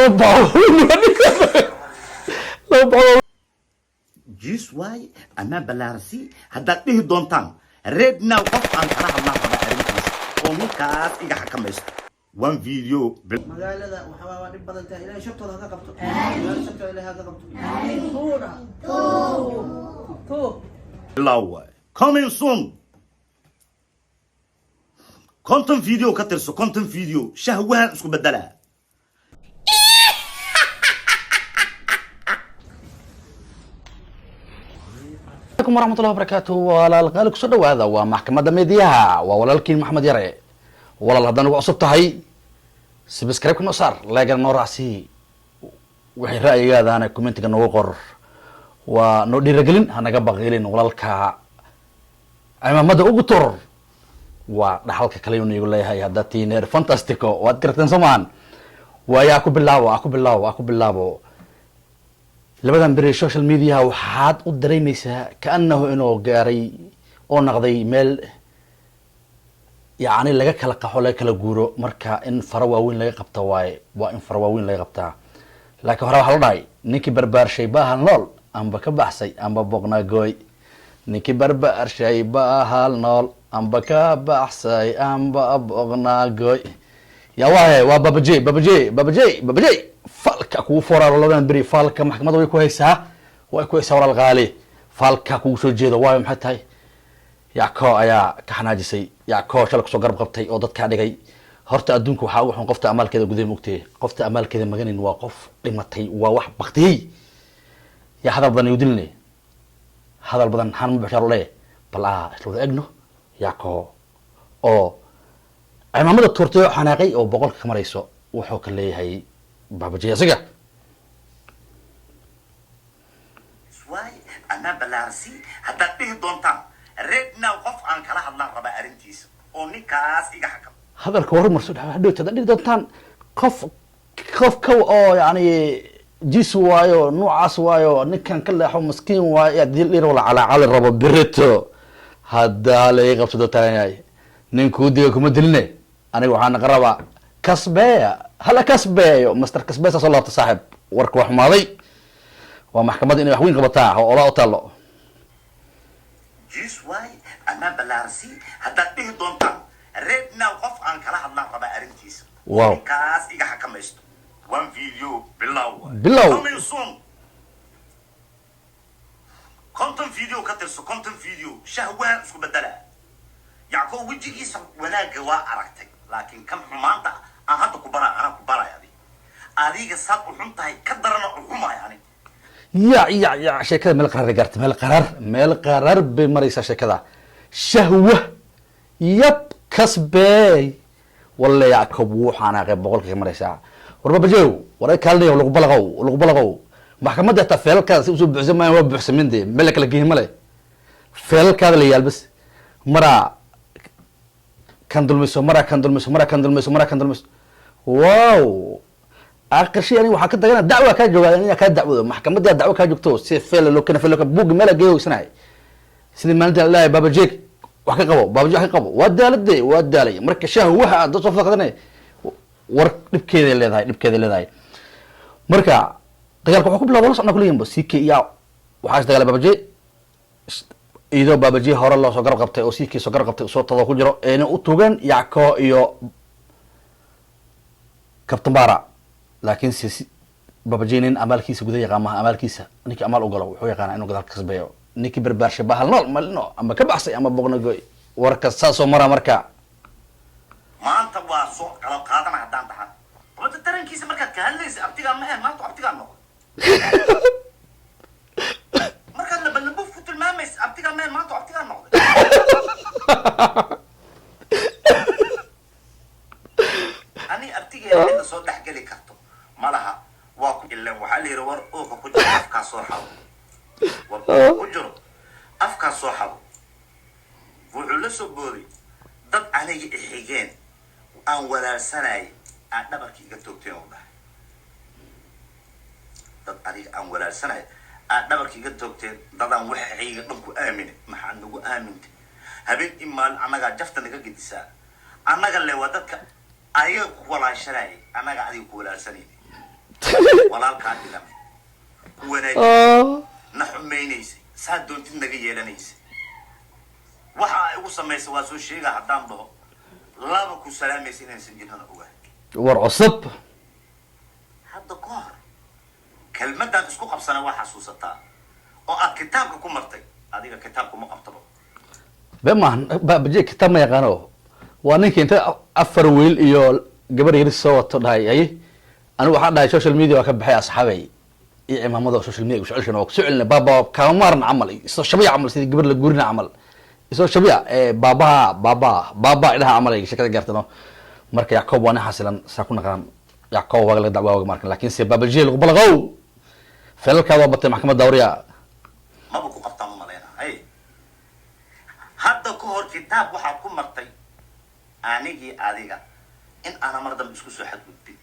Laba bacood, laba bacood. Jiis waaye ama ballaarsi haddaad dhihi doontaan. Right now qof aan kala hadlaan rabaa arrintiisa oo ninkaas iga xakamaysto. One video. Magaalada waxaa waa dhib badan tahay. Ilaahay shartooda haka qabto, ilaahay shartooda ilaahay haka qabto. Tuura tuu. Bilow waaye, coming soon. 50 video ka tirso, 50 video shahwahan isku bedelaa. Alaykum waraxmatullahi wabarakaatu. Walaal qaali, kusoo dhawaada, waa maxkamadda meediyaha, waa walaalkiin Maxamed Yare. Walaal, haddaan ugu cusub tahay, subscribe-ka noo saar, like-gana noo raacsii, waxay ra'yigaadana commentiga noogu qor, waa noo dhiiragelin. Hanaga baqiilin walaalka, cimaamada ugu tur, waa dhaxalka kale uu niigu leeyahay. Haddaad tihiin reer fantastico, waad garateen soo maahan? Waayo, a ku bilaabo, a ku bilaabo, a ku bilaabo. Labadan beri social mediaha waxaad u dareemeysaa kaanahu inuu gaaray oo naqday meel yacni laga kala qaxo, laga kala guuro. Marka in fara waaweyn laga qabta waaye, waa in fara waaweyn laga qabtaa. Laakiin hore waxaa la dhahay, ninkii barbaarshay baahal nool amba ka baxsay amba boqnagooy, ninkii barbaarshay baahal nool amba ka baxsay amba boqnagooy. Yaa waaye? Waa Babaje, Babaje, Babaje, Babaje. Falka kugu foraaro labadan beri, falka maxkamadda way ku haysaa, way ku haysaa. Walaal qaali, falka kugu soo jeedo waayo maxay tahay? Yacko ayaa ka xanaajisay, Yacko shalay kusoo garab qabtay oo dadkaa dhigay. Horta adduunka waxaa ugu xun qofta amaalkeeda gudaha mogtee. Qofta amaalkeeda maganin waa qof dhimatay, waa wax baktiyey. Yaa hadal badan igu diline, hadal badan xan ma bashaar le. Bal aa isla wada egno Yacko oo cimaamada tuurtay oo xanaaqay oo 100-ka ka marayso, wuxuu ka leeyahay Baabajey asiga. Waaye ama ballaarsi haddaad dhihi doontaan. Right now qof aan kala hadlaan rabaa arrintiisa oo ninkaas iga xakam Hadalka warmarso hadhowta haddaad dhihi doontaan qof ka oo yani jis waayo, noocaas waayo, ninkan ka leexo, maskiin waayo, hadii dhir wala calaacali rabo berito haddaa laga qabsado taagan yahay. Nin kuu diga kuma diline. Aniga waxaa naqa rabaa kasbeeya, hala kasbeeyo, master kasbeesa soo laabta. Saaxib, warka waa xumaaday. Waa maxkamadda inay wax weyn qabataa oo olaa u taalo. Jiis waaye ama ballaarsi haddaad dhihi doontaan. Right now qof aan kala hadlaan rabaa arrintiisa oo ninkaas iga xakamaysto. One video bilow waaye. Bilow. Coming soon. 50 video ka tirso, 50 video shahwahan isku bedelaa. Yacko wejigiisa wanaagga waa aragtay, laakiin kan xumaanta aan hadda ku baraa, anaa ku baraya. Adiga saad u xun tahay ka darana u xumaay ani. Ya ya ya, sheekada meel qarar gaartay, meel qarar, meel qarar bay maraysaa sheekada. Shahwa yab kasbeey walle, Yackob wuu xanaaqay, 100-ka ka maraysaa. War Babajew, war kaalinayo, lagu balaqow, lagu balaqow. Maxkamadda hataa feelalkaada si usoo buuxsan maayan, waa buuxsamin dee, meel la kala geyin male. Feelalkaada la yaal bas, maraa kan dulmiso, maraa kan dulmiso, maraa kan dulmiso, maraa kan dulmiso. Wow, aakhir shay aniga waxaa ka tagana dacwa kaa jooga, aniga kaa dacwoodo, maxkamadda dacwo kaa joogto, si feel loo kena, feel loo kena, buug meel geeyo hoysanahay. Sidii maalinta la leeyahay, Babajeeg wax ka qabo, Babajeeg wax ka qabo. Waa daalade, waa daalay. Marka shahwaha aad dad soo faqdane, war dhibkeeday leedahay, dhibkeeday leedahay. Marka dagaalka wuxuu ku bilawda la socnaa kuliyanba CK iya waxaa is dagaalay Babaje, iyadoo Babaje hore loo soo garab qabtay oo CK soo garab qabtay, soo tado ku jiro ayna u tugeen Yacko iyo Kabtambara. Laakiin se Babaje nin amaalkiisa guda yaqaan maha. Amaalkiisa ninkii amaal u galo wuxuu yaqaanaa inuu gadaal ka kasbeeyo. Ninkii barbaarshay bahal nool malino ama ka baxsay ama boqnagoy, warka saasoo mara marka. Maanta waa soo kala qaadana haddaan dhahan horta tarankiisa markaad ka hadlaysa abtigaa ma eh, maanta abtigaa noqday. Markaad labalabuf ku tilmaamaysa abtigaa ma eh, maanta abtigaa noqday. Ani abtigeeda cidna soo dhexgeli karto ma laha. Waa ku ilan waxaa la yidhi, war ooka ku jiro afkaa soo xado, war ooka ku jiro afkaa soo xado. Wuxuu la soo booday dad aniga ixigeen aan walaalsanayay aan dhabarka iga toogteen oo dhahay, dad aniga aan walaalsanay aan dhabarka iga toogteen, dadaan waxayga dhan ku aamine. Maxaa nagu aamintay? Habeen in maalin annagaa jafta naga gedisaa, annaga le waa dadka ayaga ku walaashanayay, annaga adiga ku walaalsanayay. Walaalkaa dhigan ku wanaaj na xumaynaysay, saa doontid naga yeelanaysay. Waxa ay ugu samaysay waa soo sheega. Haddaan dhaho laba ku salaamaysa inaysan jirnana ogahay. War cusub. Hadda ka hor kelmaddaad isku qabsana waa xasuusataa oo aad kitaabka ku martay. Adiga kitaabku ma qabtaba. Be maahan, Baabaje kitaab ma yaqaano. Waa ninka inta afar wiil iyo gabar yari soo wato dhahay, "Haye, anigu waxaan dhahay social media waa ka baxay, asxaabay iyo cimaamada social media kusoo celishana, waa kusoo celinay, baaba kaama maaran camal, isoo shabiya camal, sidii gabar la guurina camal, isoo shabiya ee baabaha baaba baaba idhaha camal." Ay sheekada gaartano. Marka Yacoob waa nin xasilan, saa ku naqaan Yacoob waaga laga dacwa waaga markan, laakiin se Baabaje lagu balaqow feelalkaada waa batay maxkamadda awriya. Maba ku qabtaan u malayna. Hay, hadda ka hor kitaab waxaad ku martay anigii adiga in aana mar dambe isku soo xadgudbin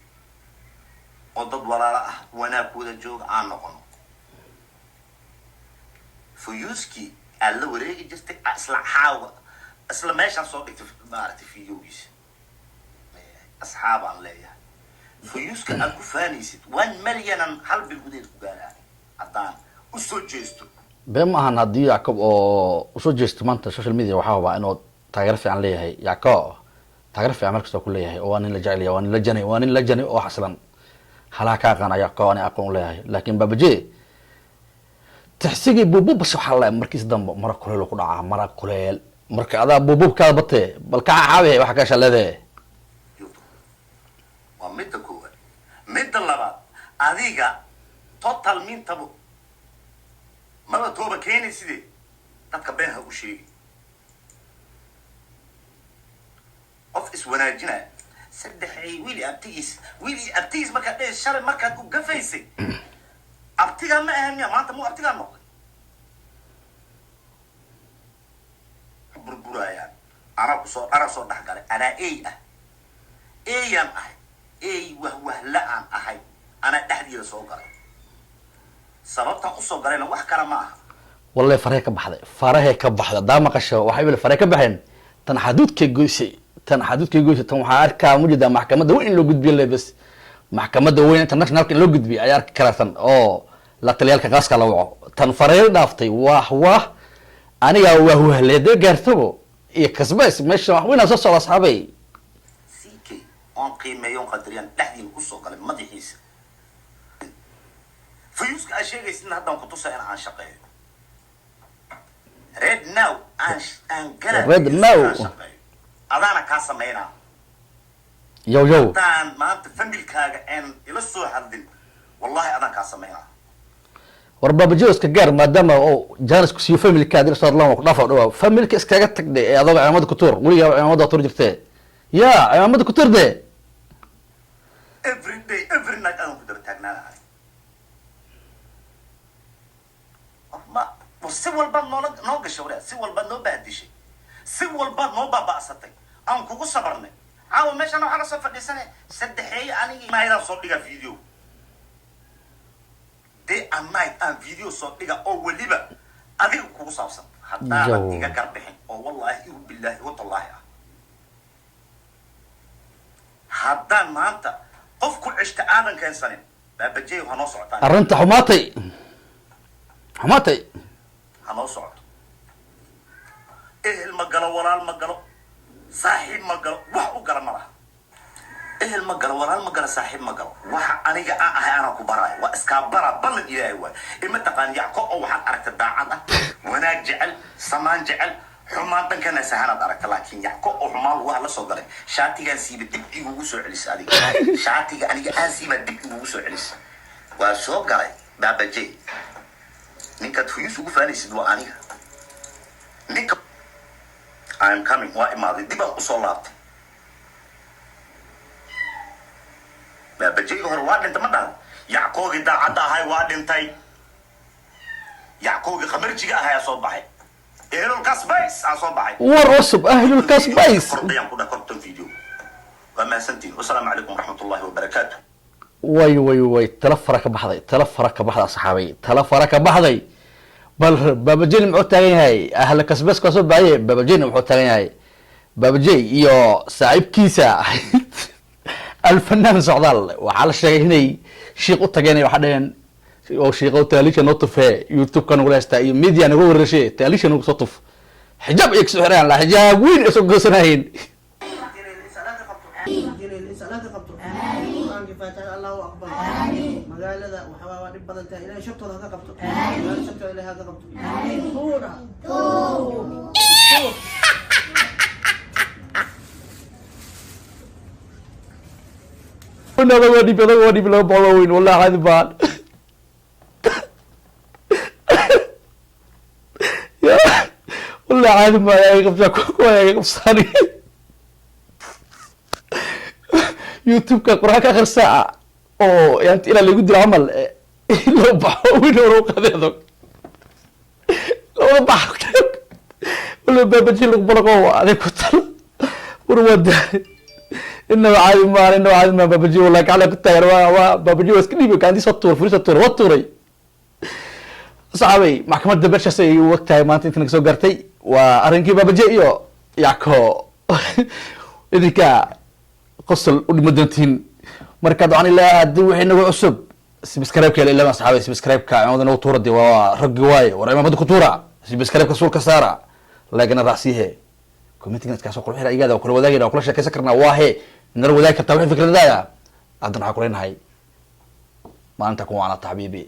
oo dad walaalo ah, wanaag wada jooga aan noqono. Fuyuuskii aad la wareegi jirtay isla xaawa isla meeshaan soo dhigtay, maaragtay, videogiisa asxaabaan leeyahay. Fuyuuska aad ku faanaysid 1 millionan hal bil gudaheed ku gaaraan haddaan u soo jeesto. Been ma ahan. Haddii Yacoob oo usoo jeesto maanta social media, waxaa hubaa inuu taageero fiican leeyahay. Yacoob taageero fiican meel kastoo ku leeyahay, oo waa nin la jecel yahay, waa nin la janay, waa nin la janay oo xasilan. Halaha ka aqaana Yacoob, ani aqoon u leeyahay. Laakiin Baabaje tixsigii buubub bas waxaa la markiis dambe mara kuleel ku dhacaa, mara kuleel. Marka adaa buububkaada batee, bal ka caawi waxa ka shaleedee. YouTube waa midda koowaad. Midda labaad, adiga total mintabo maba tooba keenayside, dadka been ha u sheegi. Qof iswanaajinaya saddexay wiil iyo abtigiis, wiil iyo abtigiis markaad dheh shalay markaad u gafaysay abtigaa ma ahan miya? Maanta muu abtigaa noqday? Burburayaan anaa kusoo anaa soo dhexgalay. Anaa ey ah, eeyaan ahay, ey wahwahla aan ahay. Anaa dhexdiida soo galay. Sababtaan usoo galayna wax kale ma aha. Wallahi farahey ka baxday, farahey ka baxday. Haddaa maqasho waxay weli farahey ka baxeen. Tan xaduudkay goysay, tan xaduudkay goysay. Tan waxaa arkaa mujeedaa maxkamadda weyn in loo gudbiyo le bes, maxkamadda weyn internationalka in loo gudbiyo ayaa arki karaa tan, oo la taliyaalka qaaska la waco. Tan farahey dhaaftay. Wah wah, anigaa wahwahlay hadee gaartabo iyo kasbays meesha wax weynaa soo socda, asxaabay. CK oon qiimeeyo oon qadariyaan dhexdiina kusoo galay madaxiisa. Fayuuska aad sheegaysidna haddaan kutusa in aan shaqeeyo red now aan gala. Red now. Aan shaqeeyo adaana kaa samaynaa. Yow yow. Haddaan maanta familkaaga aan ila soo hadlin, wallahi adaan kaa samaynaa. War Baabajo iska gaar, maadaama oo janis ku siiyo familkaadi la soo hadlaan, waa ku dhaafa dhawaa. Familka iskaga tagdhe ee adooga cimaamada ku tuur. Weligaa cimaamada waa tuur jirtee, ya cimaamada ku tuur de. Every day, every night adaan ku daba taagnaanahay. Ma war, si walbaad noola noo gashay, waraa si walbaad noo bahdishay, si walbaad noo baaba'satay, aan kugu sabarnay. Caawa meeshaan waxaa la soo fadhiisanay saddexeeye anigii mahaydaan soo dhigaa video day and night, aan video soo dhiga oo weliba adiga kugu saabsan haddaanan Yow. iga garbixin oo wallaahi igu billaahi igu tallaahi ah haddaan maanta qof ku ceshta aadan keensanin, Baabajey ha noo socotaan. Arrinta xumaatay, xumaatay. Ha noo socoto. Ehel ma galo, walaal ma galo, saaxiib ma galo, wax u gala ma laha. Ehel ma galo, walaal ma galo, saaxiib ma galo. Waxa aniga aan ahay anaa ku baraayo, waa iskaa bara ballan Ilaahay waay. Ima taqaan Yacko oo waxaad aragta daacad ah, wanaag jecel, samaan jecel, xumaan dhankana sahanaad aragta. Laakiin Yacko oo xumaan lugaha la soo galay, shaatigaan siiba dib igugu soo celisa. Adiga shaatiga aniga aan siiba dib igugu soo celisa. Waa soo galay Baabajey. Ninkaad fuyuus ugu faanaysid waa aniga. Ninka I am coming, waa imaaday, dib aan usoo laabtay. Baabajeyga hore waa dhintay, ma dhahan? Yackoogii daacadda ahay waa dhintay, Yackoogii khamarjiga ahay aa soo baxay, ehelolkaas bays aa soo baxay. War cusub, ahlulkaas bays. Kordhayaan ku dhah korton video. Waa mahadsantihin. Wasalaamu calaykum waraxmatullahi wabarakaatu. Way way way, tala fara ka baxday, tala fara ka baxday, asxaabay, tala fara ka baxday. Bal Baabajeyna muxuu taagan yahay? Ahla kasbes kaa soo baaye. Baabajeyna muxuu taagan yahay? Baabajey iyo saaxiibkiisa. Alfanaan Socdaal waxaa la sheegay inay shiiq u tageen, waxaa dhaheen oo shiiqo taaliisha noo tufee, YouTube-ka nagula haystaa iyo media nagu wareershe, taaliisha nagu soo tuf. Xijaab iyo kasoo xirayaan la xijaab weyn ay soo goosanayeen. Inay salaada qabto, Qur-aankii Faatixada Allahu aqbal. Magaalada waxaa waa dhib badan tahay, Ilahay shartooda haka qabto. Magaalada shartooda Ilahay haka qabto. Tuura tuur. Adag waa dhib, adag waa dhib, 200 weyn, wallahi caadi baan ya, wallahi caadi maa ay qabsaa, kuwa ay qabsaan YouTube-ka Qur-aanka akhrisaa oo yaanti ilaa lagu dilo camal loo baxo weyn hore u qaaday adag labada bax wala baabaji lagu balaqo adig ku tal. War waa daay, inaba caadi maan, inaba caadi maan. Baabaji wallahi gacala ku taagan, waa baabaji, waa iska dhiibay gacantii, soo tuuray, furisa tuuray, waa tuuray. Saxaabay, maxkamadda meeshaas ay u ogtahay maanta inta naga soo gaartay waa arrinkii baabaje iyo Yacko. Idinka qosol u dhima doontiin. Marka dabcan ilaa haddii wixii nagu cusub subscribe-ka ila asxaabay, subscribe-ka cimaamada nagu tuura, dee waa raggi waaye. War cimaamada ku tuura, subscribe-ka suulka saara, like-na raacsiihe, commentingna iskaasoo qurxira igaada, waa kula wadaagayna, waa kula sheekaysan karnaa, waa he nala wadaagi kartaa wixii fikradaada. Haddana waxaa kuleenahay maalinta ku wacnata xabiibi.